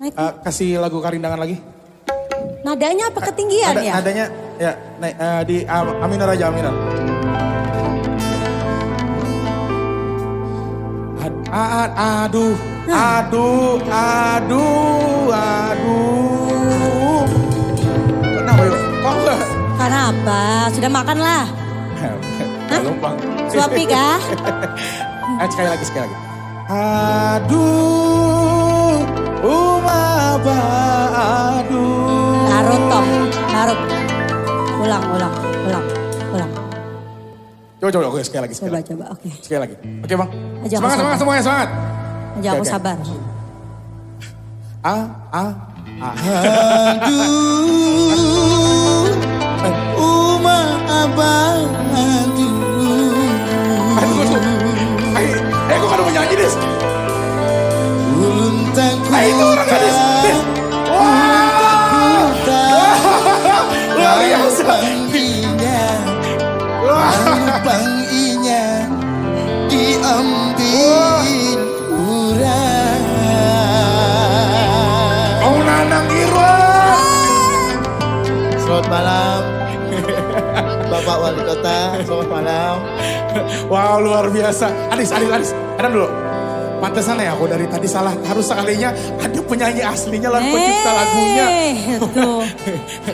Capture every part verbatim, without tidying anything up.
Naik, eh, naik. Kasih lagu Karindangan lagi. Nadanya apa ketinggian, ada, ya? Nadanya, ya, naik, eh, di, ah, minor aja, minor. Ad-, a-, a-, aduh, hmm, aduh, aduh, aduh. Kenapa, yuk? Kok enggak? Kenapa? Sudah makan lah? Hah? Lupa. Suapi kah? Eh, sekali lagi, sekali lagi. Aduh, uma abah, aduh. Larut, Tom. Larut. Ulang, ulang, ulang, ulang. Coba, coba, oke, sekali lagi, sekali lagi. Coba, coba, oke. Sekali lagi. Oke, Bang. Aja aku sabar. Semangat, semangat, semuanya, semangat. Aja aku sabar. Oke, oke. A, a, a. Aduh, uma abah, aduh. Aduh, aduh. Eh, eh, kok kada menyanyi, Dis? Ulun tak, eh, itu orang, Dis. Wah. Ulun tak kuta. Wah. Luar biasa. Pang inya. Wah. Pang inya. Diambil. Wah. Urang. Om Nanang Irwan. Selamat malam, Bapak Wali Kota. Selamat malam. Wow, luar biasa. Adis, Adis, Adis. Ada dulu. Pantesan ya aku dari tadi salah. Harus sekalinya ada penyanyi aslinya lawan pencipta lagunya. Eh, itu.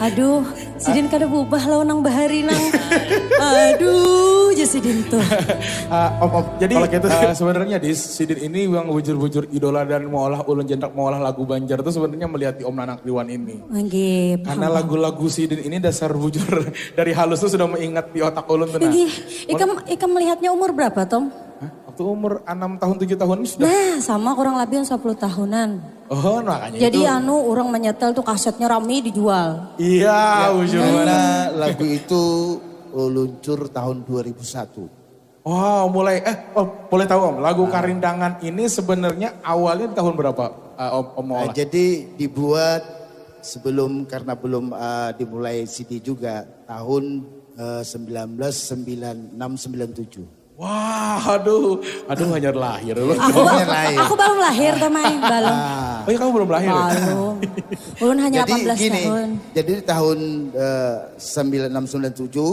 Aduh. Sidin kada bubah lawan nang bahari nang. Aduh, ja sidin tuh. Ah, Om, Om. Jadi, kalau gitu, eh, sebenarnya di sidin ini yang bujur-bujur idola dan maulah ulun jendak maulah lagu Banjar tuh sebenarnya melihat di Om Nanang Irwan ini. Nggih, paham. Karena lagu-lagu sidin ini dasar bujur dari halus tuh sudah mengingat di otak ulun tuh, nah. Nggih. Ikam, ikam melihatnya umur berapa, Tom? Hah? Waktu umur enam tahun, tujuh tahun sudah. Nah, sama kurang lebih sepuluh tahunan. Oh, makanya. Jadi itu. Anu, orang menyetel tuh kasetnya rame dijual. Iya, ya, bujur. Karena lagu itu, eh, luncur tahun dua ribu satu. Wow, mulai, eh, oh, boleh tahu, Om, lagu, ah, Karindangan ini sebenarnya awalnya di tahun berapa, eh, Om, Om, ah, Ola? Jadi dibuat sebelum, karena belum, eh, dimulai C D juga, tahun, eh, sembilan belas sembilan enam sembilan tujuh. Wah, aduh. Aduh, hanyar lahir lu. Aku, hanyar lahir. Aku belum lahir, Tamai. Belum. Ah. Oh iya, kamu belum lahir? Belum. Ulun hanya delapan belas tahun. Jadi gini, jadi di tahun, eh, sembilan enam sembilan tujuh,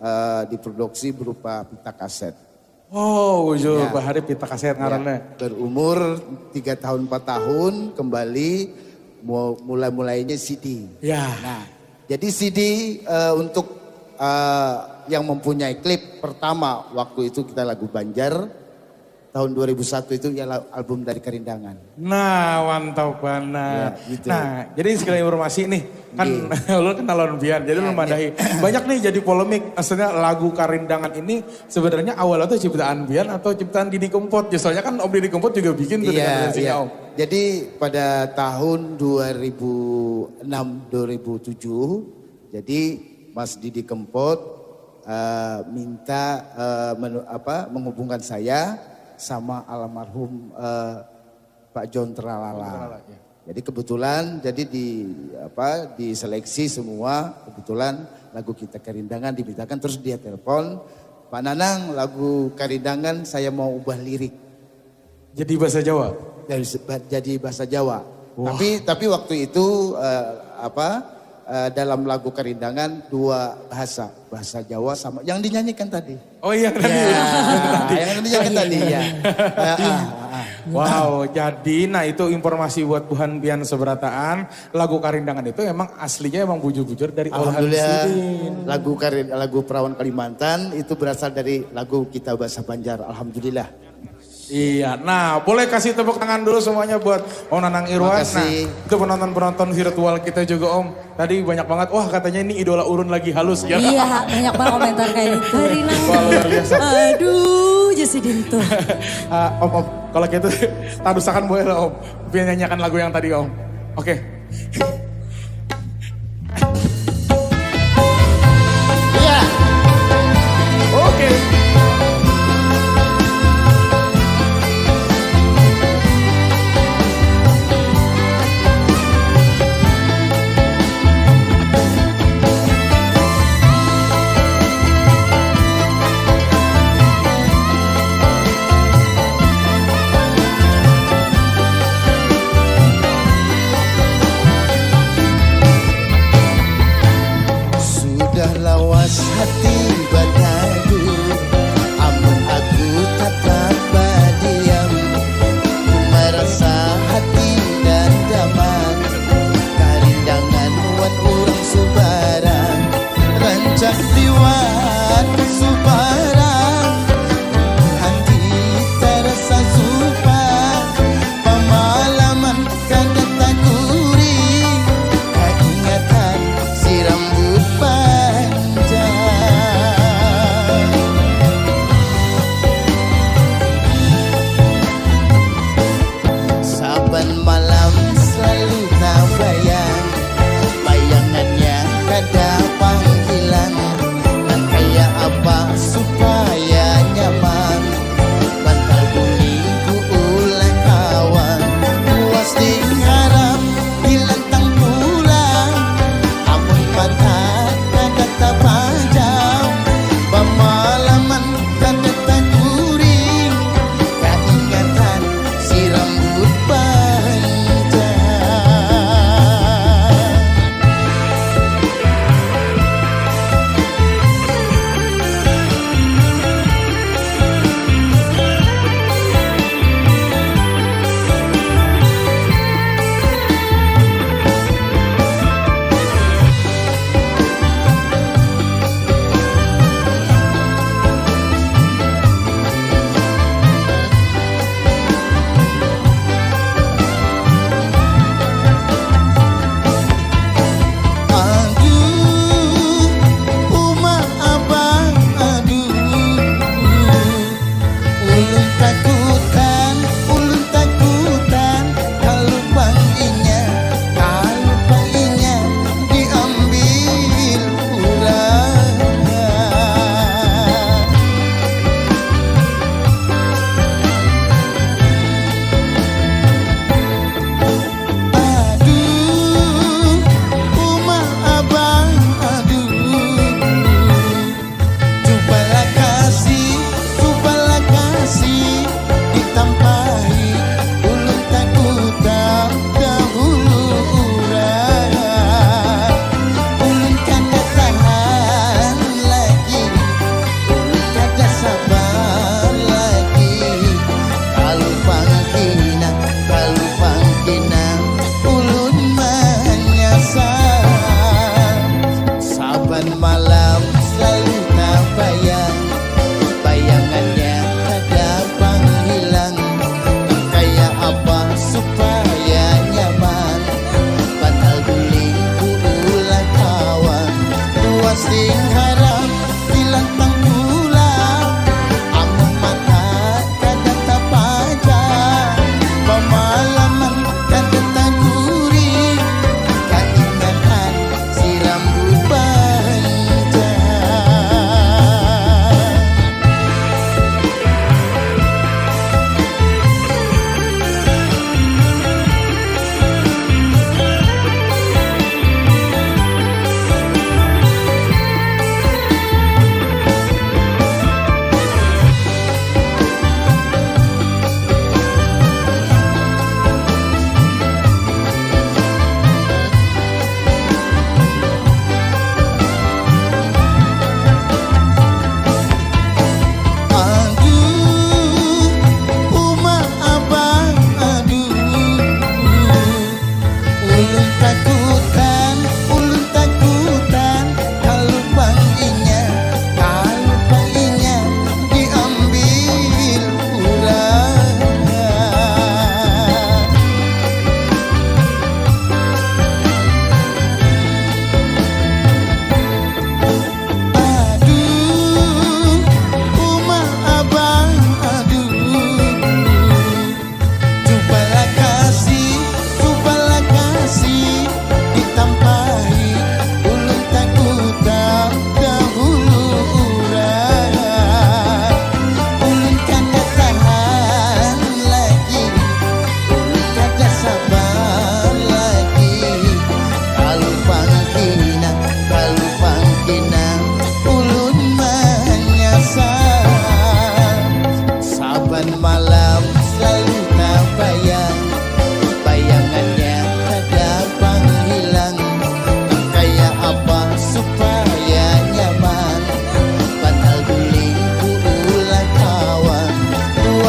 eh, diproduksi berupa pita kaset. Oh, bujur, ya. Bahari pita kaset ngarannya. Ya. Berumur tiga tahun, empat tahun, kembali mu-, mulai-mulainya C D. Ya. Nah, jadi C D, eh, untuk, eh, yang mempunyai klip pertama waktu itu kita lagu Banjar, tahun dua ribu satu itu ialah album dari Karindangan. Nah, mantap banar. Ya, gitu. Nah, jadi sekali informasi nih, kan, iya, ulun kenal lawan pian, jadi, iya, ulun madahi. Banyak nih jadi polemik, maksudnya lagu Karindangan ini sebenarnya awalnya tuh ciptaan pian atau ciptaan Didi Kempot? Ya, soalnya kan Om Didi Kempot juga bikin tuh, iya, dengan versinya, iya, Om. Jadi pada tahun dua ribu enam, dua ribu tujuh, jadi Mas Didi Kempot, eh, minta, eh, menu-, apa, menghubungkan saya sama almarhum, eh, Pak John Tralala. Tralala, ya. Jadi kebetulan, jadi di, apa, diseleksi semua, kebetulan lagu kita Karindangan dimintakan, terus dia telepon, "Pak Nanang, lagu Karindangan saya mau ubah lirik." Jadi bahasa Jawa? Jadi se-, ba-, jadi bahasa Jawa. Wah. Tapi, tapi waktu itu, eh, apa, eh, dalam lagu Karindangan dua bahasa, bahasa Jawa sama yang dinyanyikan tadi. Oh iya, tadi. Ya, yang dinyanyikan tadi, ya. Ah, ah, ah, ah. Wow, jadi, nah, itu informasi buat buhan pian seberataan. Lagu Karindangan itu emang aslinya emang bujur-bujur dari olahan sidin. Alhamdulillah, lagu Karin-, lagu Perawan Kalimantan itu berasal dari lagu kita bahasa Banjar. Alhamdulillah. Iya, nah, boleh kasih tepuk tangan dulu semuanya buat Om Nanang Irwan. Makasih. Nah, itu penonton-penonton virtual kita juga, Om. Tadi banyak banget, wah, katanya ini idola ulun lagi halus, ya. Iya, banyak banget komentar kayak gitu. Hari nang. Wah, luar biasa. Aduh, ja sidin tuh. Ah, Om, Om, kalau gitu, tarusakan boleh lah, Om. Pian nyanyiakan lagu yang tadi, Om. Oke. Iya. Oke.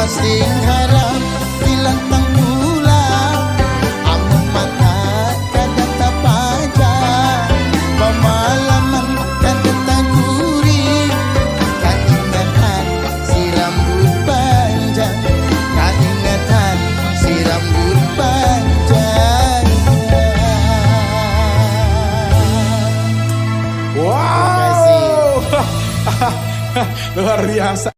Sing haram dilantang pulang, amun mata kada tapaja, pamalaman kada taguring, kaingatan si rambut panjang, kaingatan si rambut panjang. Wow. Luar biasa.